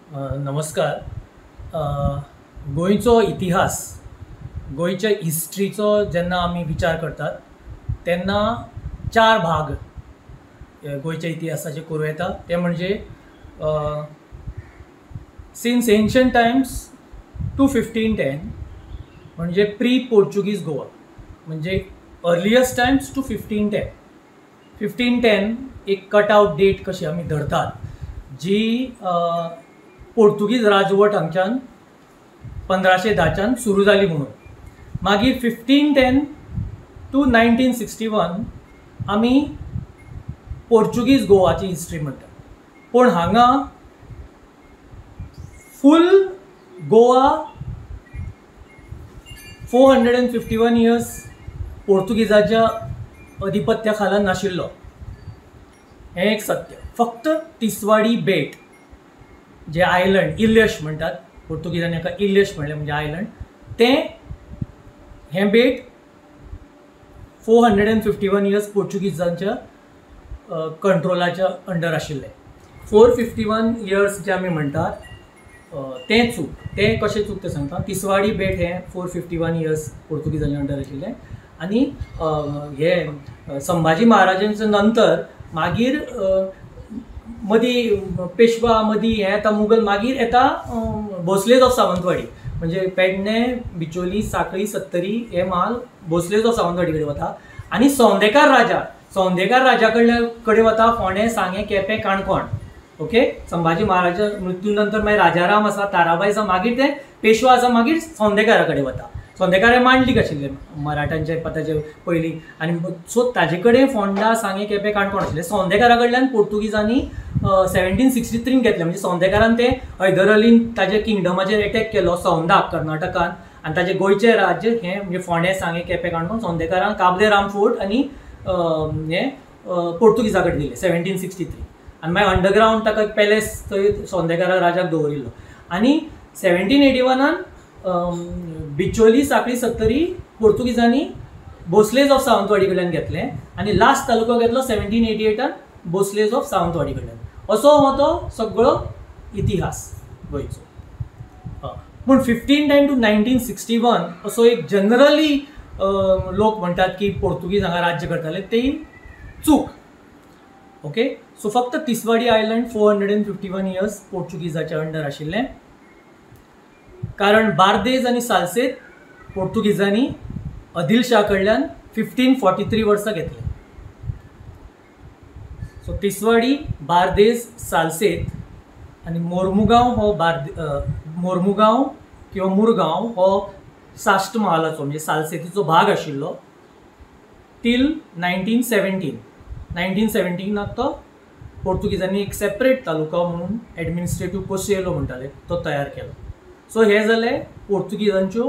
नमस्कार. गोंयचो इतिहास, गोंयच्या हिस्ट्रीचो जेन्ना आमी विचार करतात तेन्ना चार भाग गोंयच्या इतिहासाचे करूं येता. ते म्हणजे since ancient times to 1510, म्हणजे प्री पोर्चुगीज गोवा, म्हणजे अर्लियस्ट टायम्स टू 1510. 1510 एक कट आउट डेट कशी आमी धरतात, जी पोर्तुगीज राजवट हांगच्यान 1510च्यान सुरू जाली म्हणून. मागीर 1510 टू 1961 आमी पोर्चुगीज गोवाची हिस्ट्री म्हणटात. पूण हांगा फूल गोवा 451 इयर्स पोर्तुगीजाच्या अधिपत्या खाला नाशिल्लो, हें एक सत्य. फक्त तिसवाडी बेट जे आयलंड, इल्यश म्हणटात, पोर्तुगीजांनी हाका इल्यश म्हणलें, म्हणजे आयलंड, तें हें बेट 451 इयर्स पोर्चुगीजांच्या कंट्रोलाच्या अंडर आशिल्लें. 451 इयर्स जे आमी म्हणटात तें चूक. तें कशें चूक तें सांगता. तिसवाडी बेट हें 451 इयर्स पोर्तुगीजांच्या अंडर आशिल्लें. आनी हे संभाजी महाराजांच्या नंतर मागीर मदीं पेशवा, मदीं हें येता मुगल, मागीर येता भोसलेज ऑफ सावंतवाडी, म्हणजे पेडणे, बिचोली, साखळी, सत्तरी हे म्हाल भोसलेज ऑफ सावंतवाडी कडेन वता. आनी सौंदेकार राजा, सौंदेकार राजा कडेन वता फोंडें, सांगें, केपें, काणकोण. ओके, संभाजी महाराजा मृत्यू नंतर मागीर राजाराम आसा, ताराबाय आसा, मागीर ते पेशवा आसा, मागीर सौंदेकारा कडेन वता. सौंदेकार हे मांडलीक आशिल्ले मराठांचे पताचे पयलीं, आनी सो ताजे कडेन फोंडा, सांगें, केपें, काणकोण आशिल्लें. सौंदेकारा कडल्यान पोर्तुगीजांनी 1763 घेतलें, म्हणजे सौंदेकारान ते हैदर अलीन ताजे किंगडमाचेर एटॅक केलो सौंदाक, कर्नाटकान, आनी ताजें गोंयचें राज्य हें म्हणजे फोंडें, सांगें, केपें, काणकोण सौंदेकारान काबदे राम फोर्ट आनी हें पोर्तुगीजा कडेन दिलें 1763. आनी मागीर अंडरग्रावंड ताका एक पॅलेस थंय सौंदेकारा राजाक दवरिल्लो. आनी 1781 बिचोली, साखळी, सत्तरी पोर्तुगीजांनी भोसलेज ऑफ सावंतवाडी कडल्यान घेतलें, आनी लास्ट तालुको घेतलो 1788 भोसलेज ऑफ सावंतवाडी कडल्यान. असो हो तो सगळो इतिहास गोंयचो. पूण 1510 टू 1961 असो एक जनरली लोक म्हणटात की पोर्तुगीज हांगा राज्य करताले, तें चूक. ओके, सो फक्त तिसवाडी आयलंड 451 इयर्स पोर्चुगीजाच्या अंडर आशिल्लें, कारण बार्देज आनी सालसेत पोर्तुगीजांनी आदिलशाह कडल्यान 1543 वर्सां घेतलें. सो तिसवाडी, बार्देज, सालसेत आनी मोर्मुगांव हो मोर्मुगांव किंवा मुरगांव हो साश्ट महालाचो म्हणजे सालसेतीचो भाग आशिल्लो टील 1917. 1917 तो पोर्तुगीजांनी एक सेपरेट तालुका म्हणून एडमिनिस्ट्रेटीव कोसेलो म्हणटाले तो तयार केलो. सो हे जाले पोर्तुगीजांच्यो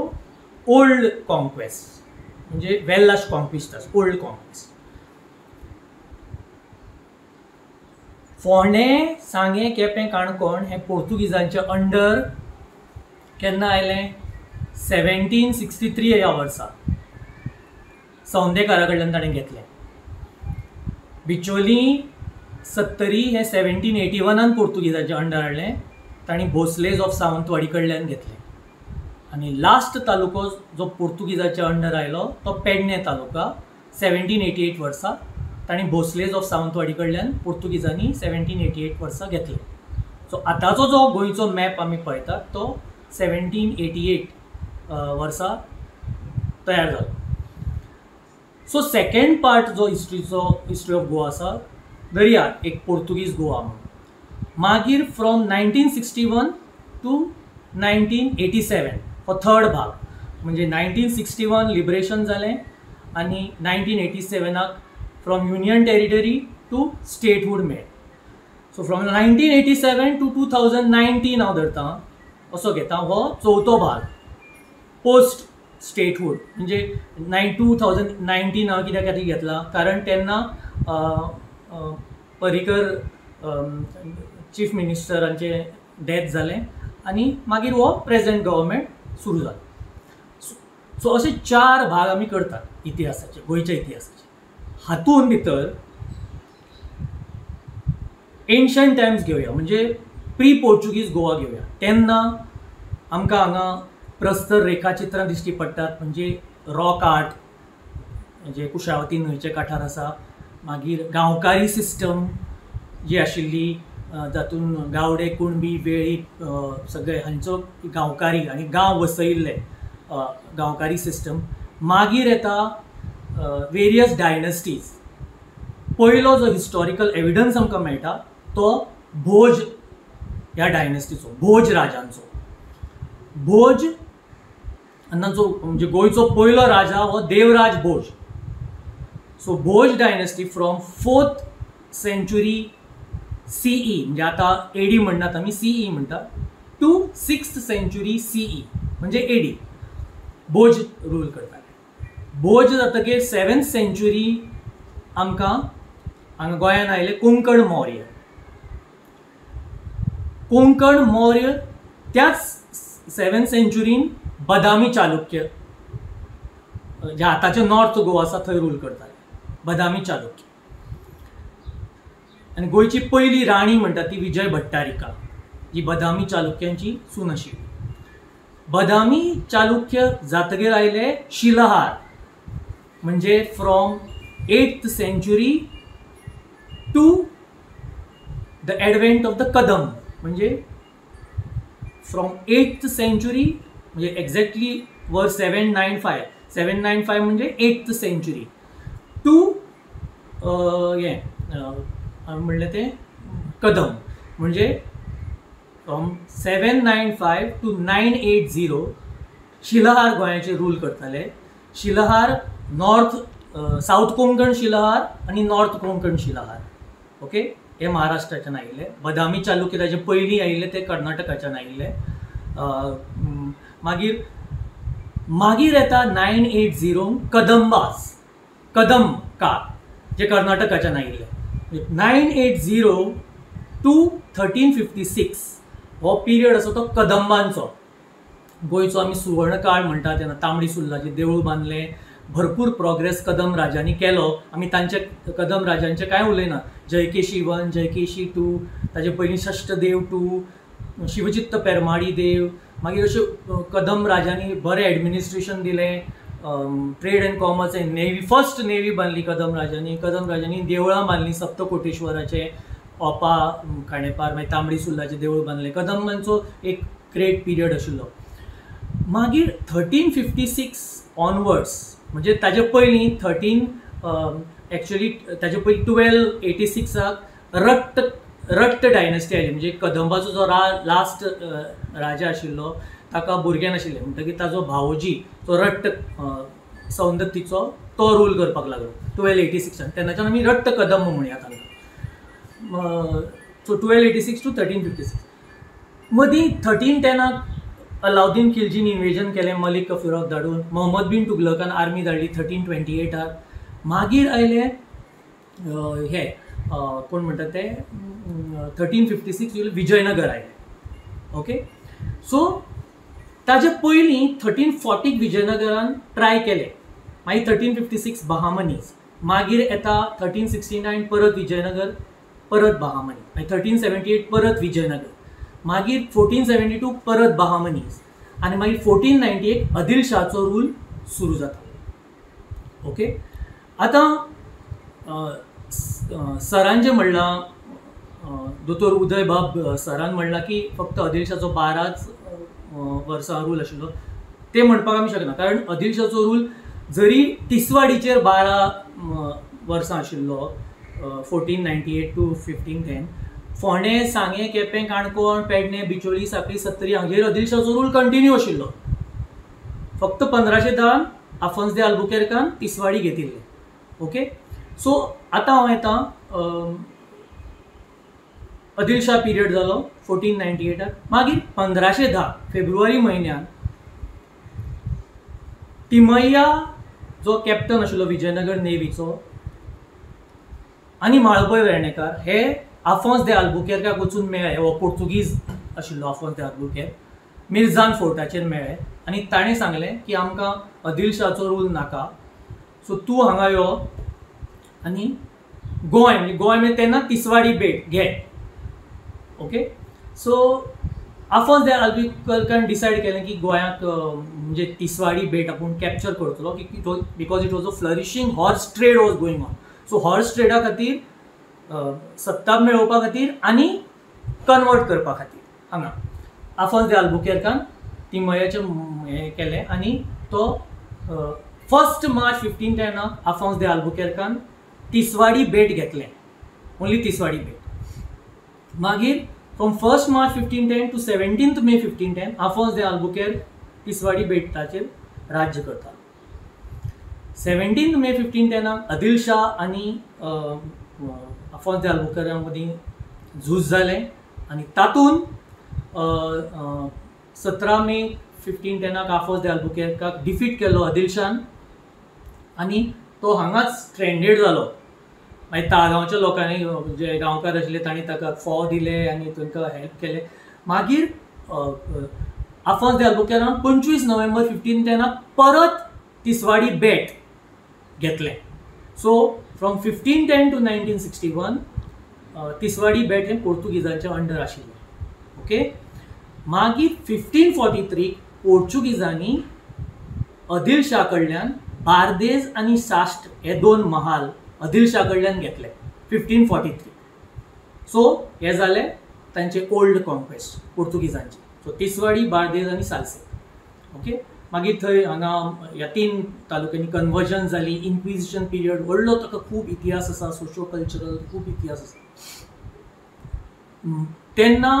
ओल्ड कॉन्क्वेस्ट, म्हणजे वेल्लाश कॉन्क्विस्टास, ओल्ड कॉन्क्वेस्ट. फोंडें, सांगें, केपें, काणकोण हे पोर्तुगीजांच्या अंडर केन्ना आयलें? 1763 ह्या वर्सा सौंदेकारा कडल्यान ताणें घेतलें. बिचोली, सत्तरी हे 1781 पोर्तुगीजाच्या अंडर हाडलें, तांणी भोसलेज ऑफ सावंतवाडी कडल्यान घेतलें. आनी लास्ट तालुको जो पोर्तुगीजाच्या अंडर आयलो तो पेडणे तालुका 1788 वर्सा तांणी भोसलेज ऑफ सावंतवाडी कडल्यान पोर्तुगीजांनी 1788 वर्सा घेतलें. सो आतांचो जो गोंयचो मॅप आमी पळयतात तो 1788 वर्सा तयार जालो. सो सेकेंड पार्ट जो हिस्ट्रीचो, हिस्ट्री ऑफ गोवा आसा, दर्या एक पोर्तुगीज गोवा म्हणून. मागीर फ्रॉम 1961 टू 1987 हो थर्ड भाग, म्हणजे 1961 लिबरेशन जालें आनी 1987 from union territory to statehood मेळ्ळें. सो फ्रॉम 1987 टू 2019 हांव धरता, असो घेता हो चवथो भाग पोस्ट स्टेटहूड. म्हणजे 2019 हांव कित्याक खातीर घेतला, कारण तेन्ना पर्रीकर चीफ मिनिस्टरांचें डेथ जालें आनी मागीर हो प्रेजेंट गव्हर्मेंट सुरू जालो. सो असे चार भाग आमी करतात इतिहासाचे, गोंयच्या इतिहासाचे. हातून भितर एन्शंट टायम्स घेवया, म्हणजे प्री पोर्चुगीज गोवा घेवया. तेन्ना आमकां हांगा प्रस्तर रेखाचित्रां दिश्टी पडटात, म्हणजे रॉक आर्ट जे कुशावती न्हंयच्या काठार आसा, मागीर गांवकारी सिस्टम जी आशिल्ली जातून गावडे, कुणबी, वेळीप सगळे हांचो गांवकारी आनी गांव वसयिल्ले गांवकारी सिस्टम. मागीर येता वेरियस डायनस्टीज. पयलो जो हिस्टॉरिकल एविडन्स आमकां मेळटा तो भोज ह्या डायनस्टीचो, भोज राजांचो. भोज तांचो म्हणजे गोंयचो पयलो राजा हो Devraj Bhoj. So Bhoj dynasty from 4th century CE, म्हणजे आतां एडी म्हणनात आमी, सीई म्हणटा, टू 6th century CE म्हणजे एडी भोज रूल करताले. भोज जातकीर 7th century आमकां हांगा गोंयांत आयले कोंकण मौर्य. कोंकण मौर्य त्याच 7th सेंच्युरीन बदामी चालुक्य, जे आतांचे नॉर्थ गोवा आसा थंय रूल करताले बदामी चालुक्य. आनी गोंयची पयली राणी म्हणटा ती विजय भट्टारिका, जी बदामी चालुक्यांची सून आशिल्ली. बदामी चालुक्य जातगीर आयले शिलहार, म्हणजे from 8th century to the advent of the Kadamba, म्हणजे फ्रॉम 8th century म्हणजे एक्झॅक्टली वर 795, 795 म्हणजे 8th century to हें म्हणलें तें कदम, म्हणजे फ्रॉम 795 टू 980 शिलहार गोंयाचेर रूल करताले. शिलहार नॉर्थ, सावथ कोंकण शिलहार आनी नॉर्थ कोंकण शिलहार, ओके, हे महाराष्ट्राच्यान आयिल्ले. बदामी चालुक्य ताजे पयलीं आयिल्ले ते कर्नाटकाच्यान आयिल्ले. मागीर मागीर येता 980 कदंबास, कदम का जे कर्नाटकाच्यान आयिल्ले. 980 टू 1356 हो पिरियड आसा तो कदंबांचो. गोंयचो आमी सुवर्ण काळ म्हणटा तेन्ना तांबडी सुर्लाचें देवूळ बांदलें, भरपूर प्रोग्रेस कदम राजांनी केलो. आमी तांचे कदम राजांचे कांय उलयना, जयकेशी 1, जयकेशी 2, ताजे पयलीं षष्ठदेव 2, शिवचित्त पेरमाडी देव, मागीर अश्यो कदम राजांनी बरें एडमिनिस्ट्रेशन दिलें, trade and commerce and navy, first navy बांदली Kadam राजांनी. कदम राजांनी देवळां बांदलीं सप्तकोटेश्वराचें, ओपा खांडेपार, मागीर तांबडी सुर्लाचें देवूळ बांदलें. कदंबांचो एक ग्रेट पिरियड आशिल्लो. मागीर 1356 ऑनवर्ड्स, म्हणजे ताजे पयलीं 13 एक्चुअली ताजे पयलीं 1286 रट्ट रट्ट डायनस्टी आयली. म्हणजे कदंबाचो जो लास्ट राजा आशिल्लो ताका भुरगें नाशिल्लें, म्हणटकीर ताजो भावोजी तो रट्ट सौंदत्तीचो तो रूल करपाक लागलो 1286. तेन्नाच्यान आमी रट्ट कदंब म्हणया तांकां. सो 1286 टू 1356 मदीं 1310 अलाउद्दीन खिलजीन इन्वेजन केलें मलिक कफुराक धाडून, मोहम्मद बीन तुगलकान आर्मी धाडली 1328. मागीर आयले हे कोण म्हणटा ते 1356 विजयनगर आयले. ओके, सो ताजे पयलीं 1340 विजयनगरान ट्राय केलें, मागीर 1356 बहामनीज, मागीर येता 1369 परत विजयनगर, परत बहामनी, मागीर 1378 परत विजयनगर, मागीर 1472 परत बहामनीज, आनी मागीर 1498 आदिलशाहाचो रूल सुरू जाता. ओके, आतां सरान जें म्हणलां, दोतोर उदय बाब सरान म्हणलां की फक्त आदिलशाहाचो 12 वर्सां रूल आशिल्लो, तें म्हणपाक आमी शकना, कारण आदिलशाहाचो रूल जरी तिसवाडीचेर 12 वर्सां आशिल्लो 1498 टू 1510, फोंडें, सांगें, केपें, काणकोण, पेडणें, बिचोली, साखळी, सत्तरी हांगेर आदिलशाहाचो रूल कंटिन्यू आशिल्लो. फक्त 1510 आफोन्स दे आल्बुकेर्कान तिसवाडी घेतिल्ले. ओके, सो आतां हांव येता आदिलशाह पिरियड जालो 1498. मागीर 1510 फेब्रुवारी म्हयन्यान तिमय्या जो कॅप्टन आशिल्लो विजयनगर नेवीचो आनी म्हाळपय वेर्णेकार हे आफोन्स दे आल्बुकेर्काक वचून मेळ्ळे. हो पोर्तुगीज आशिल्लो आफोन्स दे आल्बुकेर्क, मिर्जान फोर्टाचेर मेळ्ळे आनी ताणें सांगलें की आमकां आदिलशाहाचो रूल नाका, सो तूं हांगा यो आनी गोंय, म्हणजे गोंय म्हणजे तेन्ना तिसवाडी बेट घे. ओके, सो आफोन्स दे आल्बुकर्कान डिसायड केलें की गोंयांक म्हणजे तिसवाडी बेट आपूण कॅप्चर करतलो, की because it was a flourishing horse trade was going on. So horse ट्रेडा खातीर सत्ता मेळोवपा खातीर आनी कन्वर्ट करपा खातीर हांगा आफोन्स दे आल्बुकर्कान तिमयाचें हें केलें आनी तो 1 मार्च 1510 आफोन्स दे आल्बुकर्कान तिसवाडी बेट घेतलें, ओन्ली तिसवाडी बेट. मागीर from 1 March 1510 to 17 May 1510 Afonso de Albuquerque Tiswadi बेटाचेर राज्य करता. 17 मे 1510 आदिल शाह आनी आफोन्स दे आल्बुकर्का मदीं झूज जालें आनी तातूंत 17 मे 1510 आफोन्स दे आल्बुकर्काक डिफीट केलो आदिल शाहन आनी तो हांगाच स्ट्रेंडेड जालो. मागीर ताळगांवच्या लोकांनी जे गांवकार आशिल्ले तांणी ताका फोव दिले आनी तांकां हेल्प केले. मागीर आफोन्स दे आल्बुकर्कान 25 नोव्हेंबर 1510 परत तिसवाडी बेट घेतलें. सो फ्रॉम 1510 टू 1961 तिसवाडी बेट हें पोर्तुगीजांच्या अंडर आशिल्लें. ओके, मागीर 1543 पोर्चुगीजांनी आदिल शाह कडल्यान बार्देज आनी साश्ट हे दोन महाल आदिल शाह कडल्यान घेतले 1543. सो हे जाले तांचे ओल्ड कॉन्क्वेस्ट पोर्तुगीजांचे. सो तिसवाडी, बार्देज आनी सालसेत. ओके, मागीर थंय हांगा ह्या 3 तालुक्यांनी कन्वर्जन जाली. इन्क्विजिशन पिरियड व्हडलो, ताका खूब इतिहास आसा, सोशो कल्चरल खूब इतिहास आसा. तेन्ना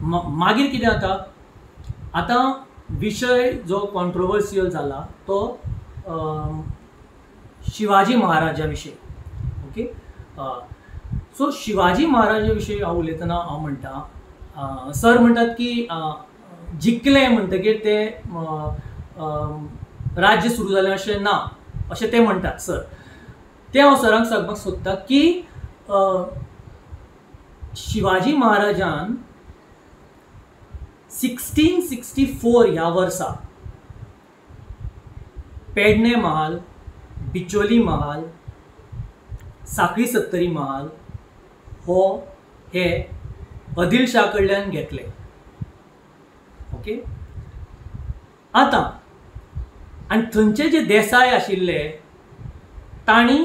मागीर कितें जाता, आतां विशय जो कॉन्ट्रोवर्सियल जाला तो शिवाजी महाराजा विशयी. ओके, सो शिवाजी महाराजा विशयी हांव उलयतना हांव म्हणटा, सर म्हणटात की जिखलें म्हणटकीर तें राज्य सुरू जालें अशें ना, अशें ते म्हणटात सर. तें हांव सरांक सांगपाक सोदता की शिवाजी महाराजान 1664 ह्या वर्सा पेडणे महाल, बिचोली महाल, साखळी सत्तरी महाल हो हे आदिल शाह कडल्यान घेतले. ओके, आतां आनी थंयचे जे देसाय आशिल्ले तांणी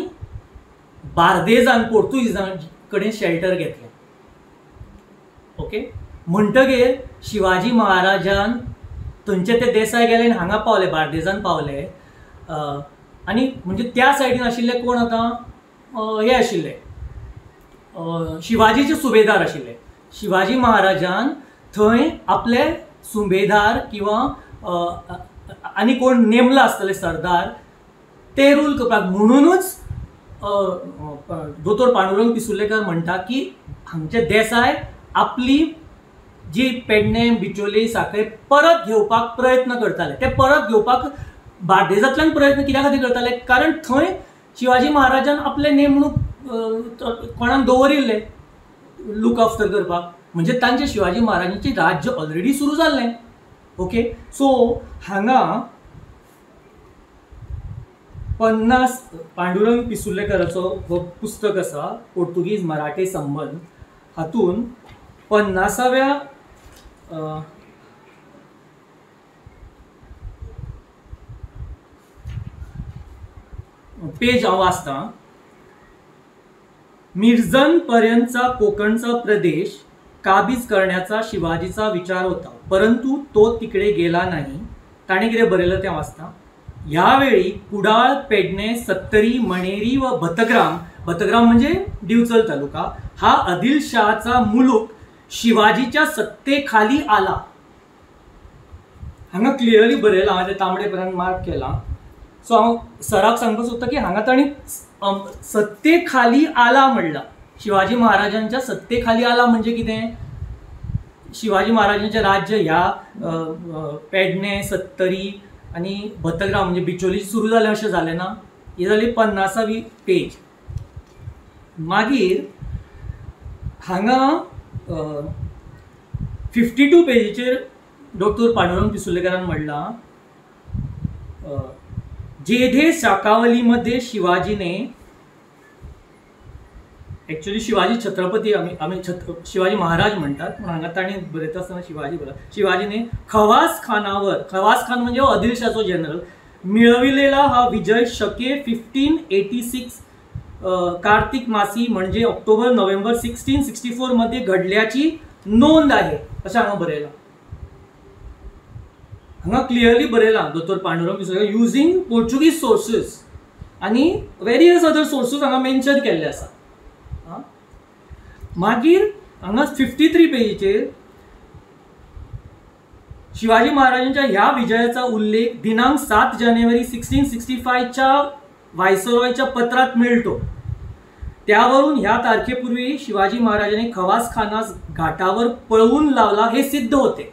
बार्देजान पोर्तुगीजां कडेन शेल्टर घेतलें. ओके, म्हणटगीर शिवाजी महाराजान थंयचे ते देसाय गेले आनी हांगा पावले, बार्देजान पावले. आनी म्हणजे त्या सायडीन आशिल्ले कोण आतां हे आशिल्ले शिवाजीचे सुबेदार आशिल्ले. शिवाजी महाराजान थंय आपले सुबेदार किंवा आनी कोण नेमला आसतले सरदार ते रूल करपाक, म्हणुनूच दोतोर पांडुरंग पिसुर्लेकर म्हणटा की हांगचे देसाय आपली जी पेडणे, बिचोली, साखळे परत घेवपाक प्रयत्न करताले. ते परत घेवपाक बार्देजांतल्यान प्रयत्न कित्या खातीर करताले, कारण थंय शिवाजी महाराजान आपले नेमणूक कोणाक दवरिल्ले लूक आफ्टर करपाक, म्हणजे तांचे शिवाजी महाराजांचे राज्य ऑलरेडी सुरू जाल्लें. ओके, सो हांगा 50 पांडुरंग पिसुर्लेकराचो हो पुस्तक आसा पोर्तुगीज मराठे संबंद, हातून 50व्या पेज हांव वाचतां. मिर्जन पर्यंतचा कोकणचा प्रदेश काबीज करण्याचा शिवाजीचा विचार होता, परंतु तो तिकडे गेला नाही. ताणें कितें बरयलां तें वाचता. यावेळी कुडाळ, पेडणे, सत्तरी, मणेरी व भतग्राम, भतग्राम म्हणजे दिवचल तालुका, हा आदिलशहाचा मुलूक शिवाजीच्या सत्तेखाली आला. हांगा क्लियरली बरयलां, हांवें तें तांबडे पर्यंत मार्क केलां. सो हांव सराक सांगपाक सोदता की हांगा तांणी सत्तेखाली आला म्हणलां. शिवाजी महाराजांच्या सत्तेखाली आला म्हणजे कितें, शिवाजी महाराजांचें राज्य ह्या पेडणे, सत्तरी आनी भतग्राम म्हणजे बिचोली सुरू जालें अशें जालें ना. ही जाली 50वी पेज. मागीर हांगा 52 पेजीचेर डॉक्टर पांडुरंग पिसुर्लेकरान म्हणलां, जेधे शाकावलीमध्ये शिवाजीने एक्चुअली शिवाजी छत्रपती आमी शिवाजी महाराज म्हणटात, पूण हांगा तांणी बरयता आसतना शिवाजी बरयला. शिवाजीने खवास खानावर, खवास खान म्हणजे आदिलशाचो जनरल, मिळविलेला हा विजय शके 1586 कार्तिक मासी म्हणजे ऑक्टोबर नोव्हेंबर 1664 मध्ये घडल्याची नोंद आहे अशें हांगा बरयलां. हांगा क्लियरली बरयलां दोतोर पांडुरंग पिसोळेकर युजींग पोर्चुगीज सोर्सीस आनी वेरियस अदर सोर्सीस हांगा मेन्शन केल्ले आसा. मागीर हांगा 53 पेजीचेर शिवाजी महाराजांच्या ह्या विजयाचा उल्लेख दिनांक 7 जानेवारी 1665च्या व्हायसरॉयच्या पत्रात मिळतो. त्यावरून ह्या तारखेपूर्वी शिवाजी महाराजांनी खवास खानास घाटावर पळवून लावला हे सिद्ध होते.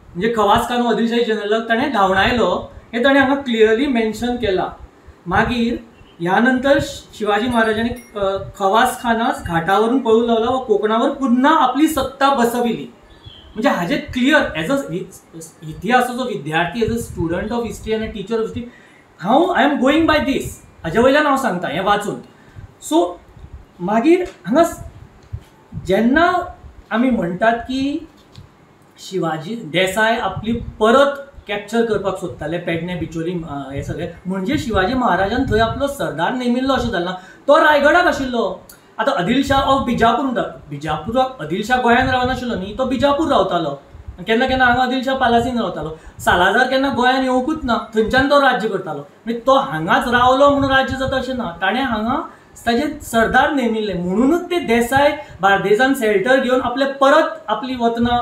म्हणजे खवास खान आदिलशाही जनरलाक ताणें धांवडायलो हें ताणें हांगा क्लियरली मेन्शन केलां. मागीर ह्या नंतर शिवाजी महाराजांनी खवास खानास घाटावरून पळून लावला व कोकणावर पुन्हा आपली सत्ता बसविली. म्हणजे हाजे क्लियर एज अ इतिहासाचो विद्यार्थी, as a student of history आनी टिचर ऑफ हिस्ट्री, हांव I am going by this, हाजे वयल्यान हांव सांगता हें वाचून. सो मागीर हांगा जेन्ना आमी म्हणटात की शिवाजी देसाय आपली परत कॅप्चर करपाक सोदताले पेडणे बिचोली हे सगळे, म्हणजे शिवाजी महाराजान थंय आपलो सरदार नेमिल्लो अशें जालें ना, तो रायगडाक आशिल्लो. आतां आदिलशाह ऑफ बिजापूर म्हणटा, बिजापुराक आदिलशाह गोंयान रावनाशिल्लो न्ही, तो बिजापूर रावतालो. केन्ना केन्ना हांगा आदिलशाह पालासीन रावतालो. सालाजार केन्ना गोंयान येवंकूच ना, थंयच्यान तो राज्य करतालो. म्हणजे तो हांगाच रावलो म्हणून राज्य जाता अशें ना, ताणें हांगा ताजे सरदार नेमिल्ले, म्हणूनच ते देसाय बार्देजान शेल्टर घेवन आपले परत आपली वतना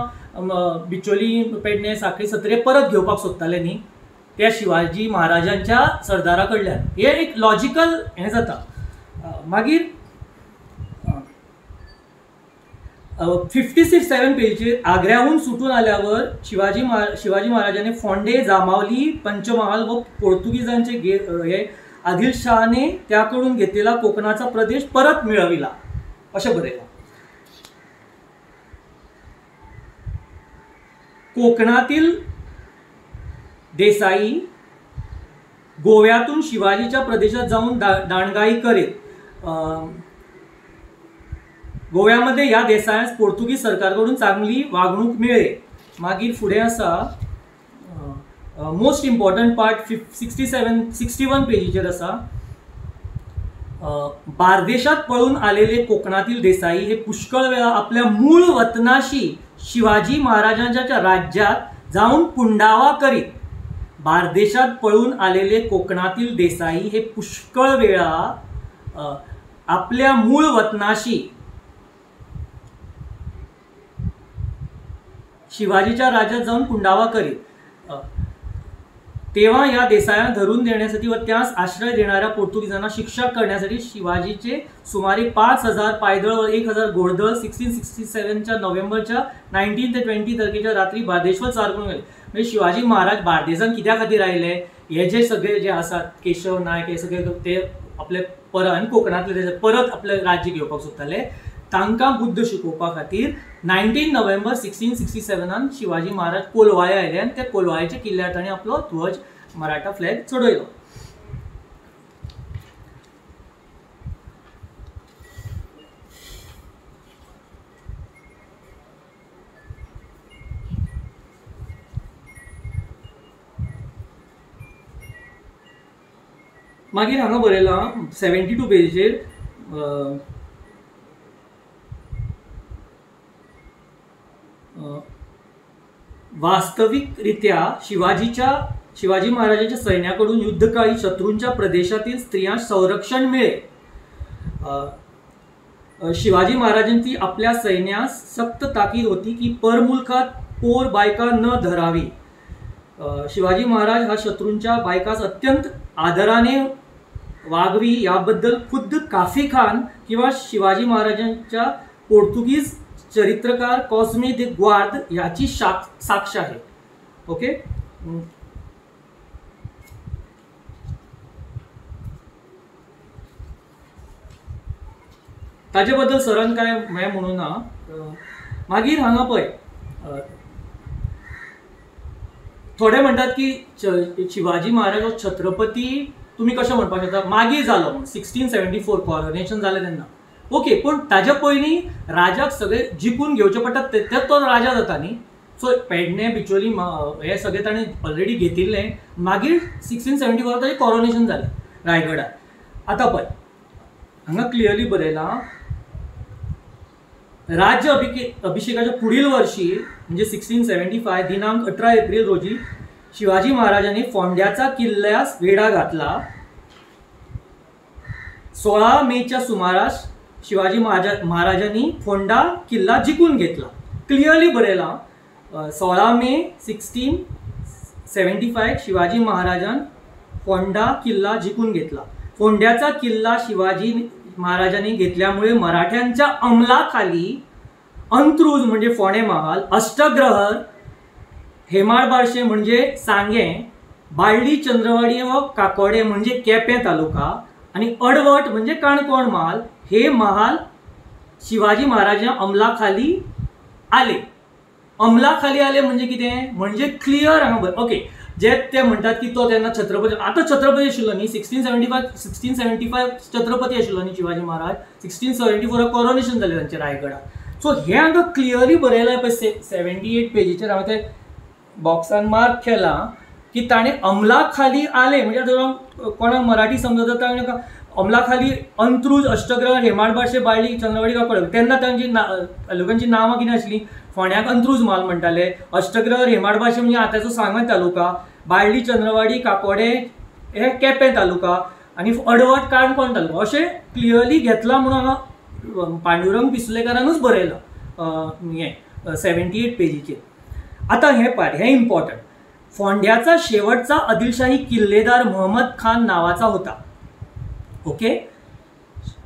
बिचोली पेडणे साखळी सत्रे परत घेवपाक सोदताले न्ही त्या शिवाजी महाराजांच्या सरदारा कडल्यान. हे एक लॉजिकल हें जाता. मागीर 56-7 पेजीचेर आग्र्याहून सुटून आल्यावर शिवाजी महाराजांनी फोंडे, जांबावली, पंचमहाल व पोर्तुगीजांचे हे आदिलशहाने त्याकडून घेतलेला कोकणाचा प्रदेश परत मिळविला अशें बरयलां. कोकणातील देसाई गोव्यातून शिवाजीच्या प्रदेशात जाऊन दांडगाई करीत. गोव्यामध्ये ह्या देसायांस पोर्तुगीज सरकारकडून चांगली वागणूक मिळेल. मागीर फुडें आसा मोस्ट इम्पॉर्टंट पार्ट 61 पेजीचेर आसा. बार्देशात पळून आलेले कोकणातील देसाई हे पुष्कळ वेळा आपल्या मूळ वतनाशी शिवाजी महाराजांच्या राज्यात जाऊन पुंडावा करीत. बार्देशात पळून आलेले कोकणातील देसाई हे पुष्कळ वेळा आपल्या मूळ वतनाशी शिवाजीच्या राज्यात जाऊन पुंडावा करीत. तेव्हा या देसायांना धरून देण्यासाठी व त्यास आश्रय देणाऱ्या पोर्तुगीजांना शिक्षा करण्यासाठी शिवाजीचे सुमारे 5000 पायदळ व 1000 घोडदळ 1667च्या नोव्हेंबरच्या 19 ते 20 तारखेच्या रात्री बार्देश्वर चार करून गेले. म्हणजे शिवाजी महाराज बार्देजान कित्या खातीर आयले हे जे सगळे जे आसात केशव नायक हे सगळे ते आपले परत आनी कोकणांतले परत आपले राज्य घेवपाक सोदताले, तांकां बुद्द शिकोवपा खातीर 19 नोव्हेंबर 1667 शिवाजी महाराज कोलवाळे आयले आनी त्या कोलवाळ्याच्या किल्ल्यार ताणें आपलो ध्वज मराठा फ्लॅग चडयलो. मागीर हांगा बरयलां 72 पेजीचेर वास्तविकरित्या शिवाजी महाराजांच्या सैन्याकडून युद्धकाळी शत्रूंच्या प्रदेशातील स्त्रियांस संरक्षण मिळे. शिवाजी महाराजांची आपल्या सैन्यास सक्त ताकीद होती की परमुलखात पोर बायका न धरावी. शिवाजी महाराज हा शत्रूंच्या बायकास अत्यंत आदराने वागवी याबद्दल खुद्द काफी खान किंवा शिवाजी महाराजांच्या पोर्तुगीज चरित्रकार कॉस्मे दे ग्वार्द याची साक्ष आहे. ओके, ताजे बद्दल सरान काय हें म्हणूं ना. मागीर हांगा पळय थोडे म्हणटात की शिवाजी महाराज हो छत्रपती तुमी कशें म्हणपाक शकता मागीर जालो म्हूण 1674 कॉरोनेशन जालें तेन्ना ओके, पूण ताज्या पयलीं राजाक सगळे जिखून घेवचें पडटा, ते तो राजा जाता न्ही. सो पेडणे, बिचोली हे सगळे ताणें ऑलरेडी घेतिल्लें. मागीर 1674 ताजें कॉरोनेशन जालें रायगडार. आतां पळय हांगा क्लियरली बरयलां, राज्य अभिषेकाच्या पुढील वर्षी म्हणजे 1675 दिनांक 18 एप्रिल रोजी शिवाजी महाराजांनी फोंड्याचा किल्ल्यास वेढा घातला. 16 मेच्या सुमारास शिवाजी महाराजांनी फोंडा किल्ला जिखून घेतला. क्लियरली बरयलां, 16 मे 1675 शिवाजी महाराजान फोंडा किल्ला जिखून घेतला. फोंड्याचा किल्ला शिवाजी महाराजांनी घेतल्यामुळे मराठ्यांच्या अंमलाखाली अंत्रुज म्हणजे फोंडे महाल, अष्टग्रहर, हेमाडबारशे म्हणजे सांगें, बाळ्ळी, चंद्रवाडी व काकोडे म्हणजे केपें तालुका आनी अडवट म्हणजे काणकोण महाल हे महाल शिवाजी महाराजांच्या अंमलाखाली आले. अंमलाखाली आले म्हणजे कितें, म्हणजे क्लियर हांगा बरय. ओके, जे ते म्हणटात की तो तेन्ना छत्रपती, आतां छत्रपती आशिल्लो न्ही, 1675 छत्रपती आशिल्लो न्ही शिवाजी महाराज. 1674 कॉरोनेशन जालें तांचें रायगडार. सो हें हांगा क्लियरली बरयलां पळय 78 पेजीचेर हांवें ते बॉक्सान मार्क केलां की ताणें अंमलाखाली आले म्हणजे आतां कोणाक मराठी समजता ताणें अंमलाखाली अंत्रुज, अष्टग्रह, हेमाडबारशे, बाळ्ळी, चंद्रवाडी, काकोडे. तेन्ना तांची तालुक्यांची नांवां कितें आसलीं, फोंड्याक अंत्रुज म्हाल म्हणटाले, अष्टग्रह, हेमाडबारशे म्हणजे आतांचो सांगें तालुका, बाळ्ळी, चंद्रवाडी, काकोडे हे केपें तालुका आनी अडवट काणकोण तालुका, अशें क्लियरली घेतलां म्हणून हांगा पांडुरंग पिसुलेकारानूच बरयलां हें 78 पेजीचेर. आतां हें पार्ट हें इम्पॉर्टंट. फोंड्याचा शेवटचा आदिलशाही किल्लेदार मोहम्मद खान नावाचा होता. ओके,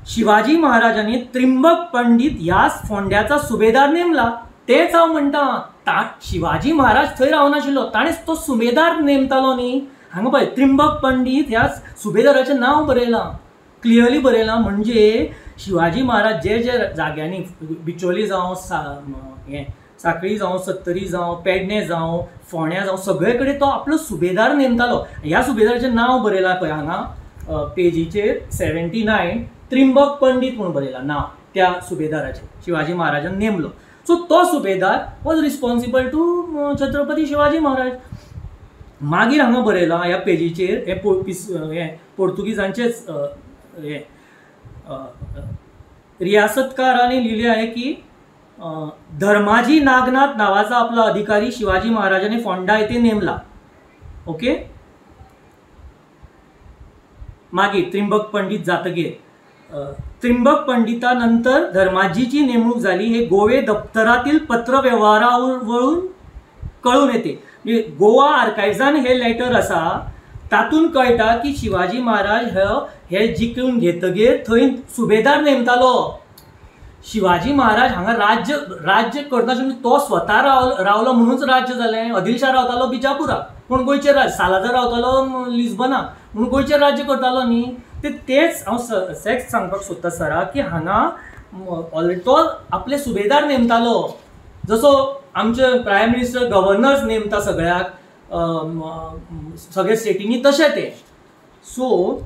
शिवाजी महाराजांनी त्रिंबक पंडित ह्याच फोंड्याचा सुभेदार नेमला. तेच हांव म्हणटा, शिवाजी महाराज थंय रावनाशिल्लो, ताणें तो सुभेदार नेमतालो न्ही. हांगा पळय त्रिंबक पंडित ह्या सुभेदाराचें नांव बरयलां, क्लियरली बरयलां. म्हणजे शिवाजी महाराज जे जे जाग्यांनी, बिचोली जावं, हें साखळी जावं, सत्तरी जावं, पेडणे जावं, फोंड्या जावं, सगळे कडेन तो आपलो सुभेदार नेमतालो. ह्या सुभेदाराचें नांव बरयलां पळय हांगा पेजीचेर 79 त्रिंबक पंडित म्हणून बरयलां नांव त्या सुभेदाराचें, शिवाजी महाराजान नेमलो. सो तो subedar was responsible to Chhatrapati Shivaji Maharaj. मागीर हांगा बरयलां ह्या पेजीचेर, हें पोर्तुगीजांचेच हें रियासतकारांनी लिहिले आहे की धर्माजी नागनाथ नावाचा आपला अधिकारी शिवाजी महाराजांनी फोंडा येथे नेमला. ओके, मागीर त्रिंबक पंडित जातगीर त्रिंबक पंडितानंतर धर्माजीची नेमणूक झाली हे गोवे दप्तरातील पत्रव्यवहारावरून कळून येते. म्हणजे गोवा आर्कायव्सान हे लेटर आसा, तातूंत कळटा की शिवाजी महाराज हे जिखून घेतगीर थंय सुभेदार नेमतालो. शिवाजी महाराज हांगा राज्य राज्य करनाशिल्लो, तो स्वता रावलो म्हणूनच राज्य जालें. आदिलशाह रावतालो बिजापुराक, पूण गोंयचेर राज्य, सालाजार रावतालो लिस्बनाक, म्हणून गोंयचेर राज्य करतालो न्ही. ते तेच हांव सेक्स सांगपाक सोदता सरा की हांगा ऑलरेडी तो आपले सुभेदार नेमतालो. जसो आमचे प्रायम मिनिस्टर गव्हर्नर्स नेमता सगळ्याक सगळ्या स्टेटींनी, तशें तें. सो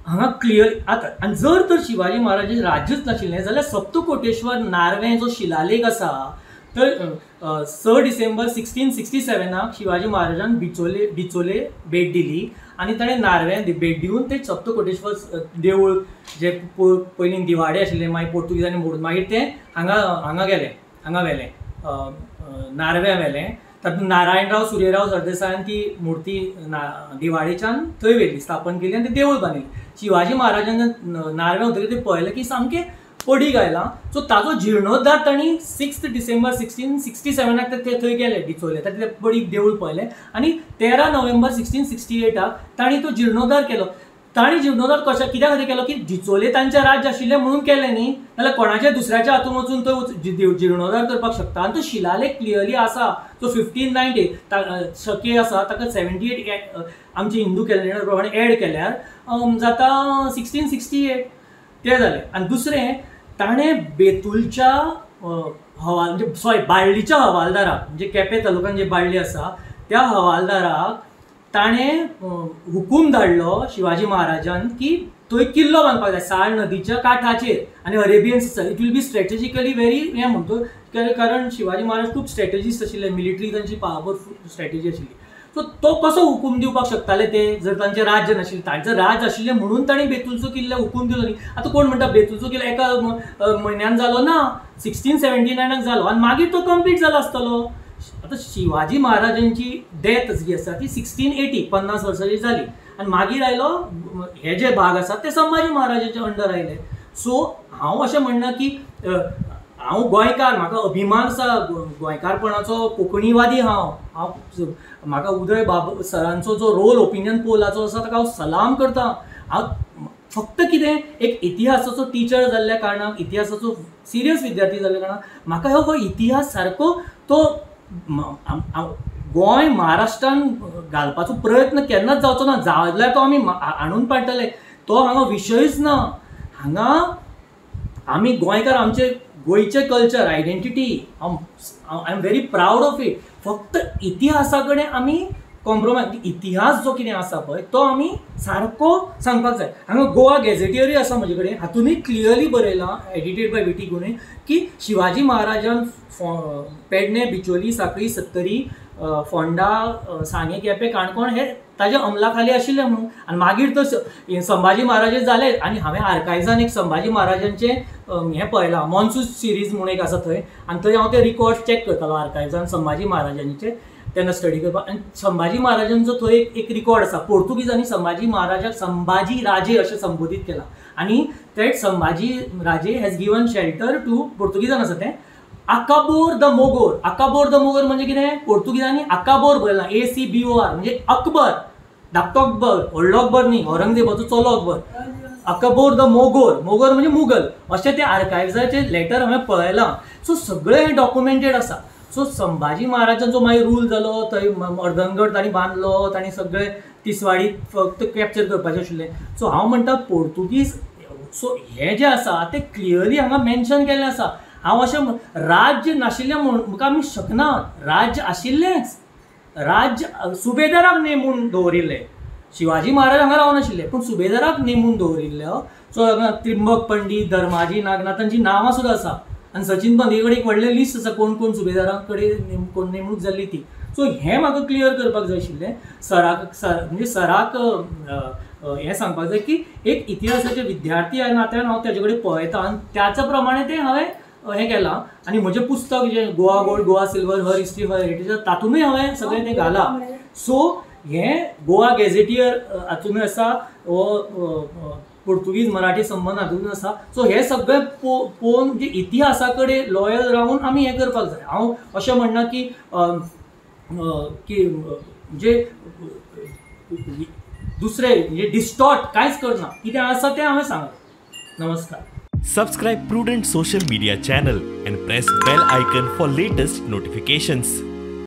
हांगा क्लियर आतां. आनी जर तर शिवाजी महाराजाचें राज्यूच नाशिल्लें जाल्यार सप्तकोटेश्वर नार्वे जो शिलालेख आसा तर 6 डिसेंबर 1667 शिवाजी महाराजान बिचोले भेट दिली आनी ताणें नार्व्यां भेट दिवन ते सप्तकोटेश्वर देवूळ जे पयलीं दिवाडे आशिल्लें, मागीर पोर्तुगीजांनी मोडून मागीर तें हांगा हांगा गेलें, हांगा व्हेलें, नार्व्यां व्हेलें. तातूंत नारायणराव सूर्यराव सरदेसायान ती मुर्ती दिवाळेच्यान थंय व्हेली, स्थापन केली आनी तें देवूळ बांदिलें. शिवाजी महाराजान नार्व्यां वतकीर तें पळयलें की सामकें पडीक आयलां. सो ताजो जिर्णोद्धार तांणी 6 डिसेंबर 1667 ते थंय गेले बिचोले, ताणें तें पडीक देवूळ पळयलें आनी 13 नोव्हेंबर 1668 तांणी तो जिर्णोद्धार केलो. तांणी जिर्णोद्धार कशें कित्या खातीर केलो की डिचोले तांचें राज्य आशिल्लें म्हणून केलें न्ही, नाल्यार कोणाच्या दुसऱ्याच्या हातून वचून तो जिर्णोद्धार करपाक शकता. आनी तो शिलालेख क्लियरली आसा, तो 1590 शके आसा, ताका 78 आमचे हिंदू कॅलेंडर प्रमाणे एड केल्यार जाता 1668. तें जालें. आनी दुसरें ताणें बेतुलच्या हवाल म्हणजे सॉरी बाळ्ळीच्या हवालदाराक, म्हणजे केपें तालुक्यान जे बाळ्ळी आसा त्या हवालदाराक ताणें हुकूम धाडलो शिवाजी महाराजान की थंय किल्लो बांदपाक जाय साळ नदीच्या काठाचेर आनी Arabian sea. It will be strategically very हें म्हणतो, कारण शिवाजी महाराज खूब स्ट्रॅटेजिस्ट आशिल्ले, मिलिटरी तांची पावरफूल स्ट्रॅटेजी आशिल्ली. सो तो कसो हुकूम दिवपाक शकताले ते जर तांचें राज्य नाशिल्लें? तांचें राज आशिल्लें म्हणून तांणी बेतूलचो किल्लो हुकूम दिलो न्ही. आतां कोण म्हणटा बेतूलचो किल्लो एका म्हयन्यान जालो ना, 1679 जालो आनी मागीर तो कंप्लीट जाला आसतलो. आतां शिवाजी महाराजांची डेथ जी आसा ती 1680, 50 वर्सांची जाली आनी मागीर आयलो हे जे भाग आसात ते संभाजी महाराजाच्या अंडर आयले. सो हांव अशें म्हणना की हांव गोंयकार, म्हाका अभिमान आसा गोंयकारपणाचो, कोंकणीवादी हांव. हांव म्हाका उदय बाब सरांचो जो रोल ओपिनियन पोलाचो आसा ताका हांव सलाम करता. हांव फक्त कितें एक इतिहासाचो टिचर जाल्ल्या कारणान, इतिहासाचो सिरियस विद्यार्थी जाल्ल्या कारणान म्हाका हो इतिहास सारको तो गोंय महाराष्ट्रान घालपाचो प्रयत्न केन्नाच जावचो ना, जाल्यार तो आमी हाडून पाडटले. तो हांगा विशयूच ना. हांगा आमी गोंयकार, आमचे गोंयचें culture identity, I am very proud of it. फक्त इतिहासा कडेन आमी कॉम्प्रोमायज, इतिहास जो कितें आसा पळय तो आमी सारको सांगपाक जाय. हांगा गोवा गॅझेटियरूय आसा म्हजे कडेन, हातूनय क्लियरली बरयलां, एडिटेड बाय विटी गुणे, की शिवाजी महाराजान पेडणे, बिचोली, साखळी, सत्तरी, फोंडा, सांगे, केपें, काणकोण हे ताज्या अंमला खाली आशिल्ले म्हणून. आनी मागीर तो संभाजी महाराजे जाले आनी हांवें आर्कायव्सान एक संभाजी महाराजांचें हें पळयलां, मॉन्सून सिरीज म्हणून एक आसा थंय, आनी थंय हांव ते रिकॉर्ड चॅक करतालो आर्कायव्सान संभाजी महाराजांचे तेन्ना स्टडी करपाक. आनी संभाजी महाराजांचो थंय एक रिकॉर्ड आसा, पोर्तुगीजांनी संभाजी महाराजाक संभाजी राजे अशें संबोधीत केलां आनी that Sambhaji Raje has given shelter to पोर्तुगीजान आसा तें आकाबोर the Mogor. आकाबोर the Mogor म्हणजे कितें? पोर्तुगीजांनी आकाबोर बरयलां, ACBOR म्हणजे अकबर, धाकटो अकबर, व्हडलो अकबर न्ही, औरंगजेबाचो चलो अकबर. अकबोर the Mogor, Mogor म्हणजे मुगल, अशें ते आर्कायव्साचें लेटर हांवें पळयलां. सो सगळें हें डॉक्युमेंटेड आसा. सो संभाजी महाराजांचो मागीर रूल जालो, थंय अर्दनगड तांणी बांदलो, तांणी सगळें तिसवाडी फक्त कॅप्चर करपाचें आशिल्लें. सो हांव म्हणटा पोर्तुगीज, सो हें जें आसा तें क्लियरली हांगा मेन्शन केल्लें आसा. हांव अशें राज्य नाशिल्लें म्हूण म्हाका आमी शकना, राज्य आशिल्लेंच, राज्य सुबेदाराक नेमून दवरिल्लें. शिवाजी महाराज हांगा रावनाशिल्ले पूण सुबेदाराक नेमून दवरिल्ले. सो हांगा त्रिंबक पंडीत, धर्माजी नागनाथ, तांची नांवां सुद्दां आसा. आनी सचिन पंत कडेन एक व्हडलें लिस्ट आसा कोण कोण सुबेदारां कडेन कोण नेमणूक जाल्ली ती. सो हें म्हाका क्लियर करपाक जाय आशिल्लें. सराक सर म्हणजे सराक हें सांगपाक जाय की एक इतिहासाचे विद्यार्थी ह्या नात्यान हांव ताजे कडेन पळयतां आनी त्याच्या प्रमाणे तें हांवें हें केलां. आनी म्हजें पुस्तक जें Goa gold Goa silver her history her heritage तातूंतय हांवें सगळें तें घालां. सो हें गोवा गॅझेटियर हातूंतय आसा, हो पोर्तुगीज मराठी संबंद हातूंत आसा. सो हे सगळें पळोवन जे इतिहासा कडेन लॉयल रावन आमी हें करपाक जाय. हांव अशें म्हणना की की म्हणजे दुसरे म्हणजे डिस्टॉर्ट कांयच करना, कितें आसा तें हांवें सांगलां. नमस्कार. Subscribe Prudent Social Media channel and press bell icon for latest notifications.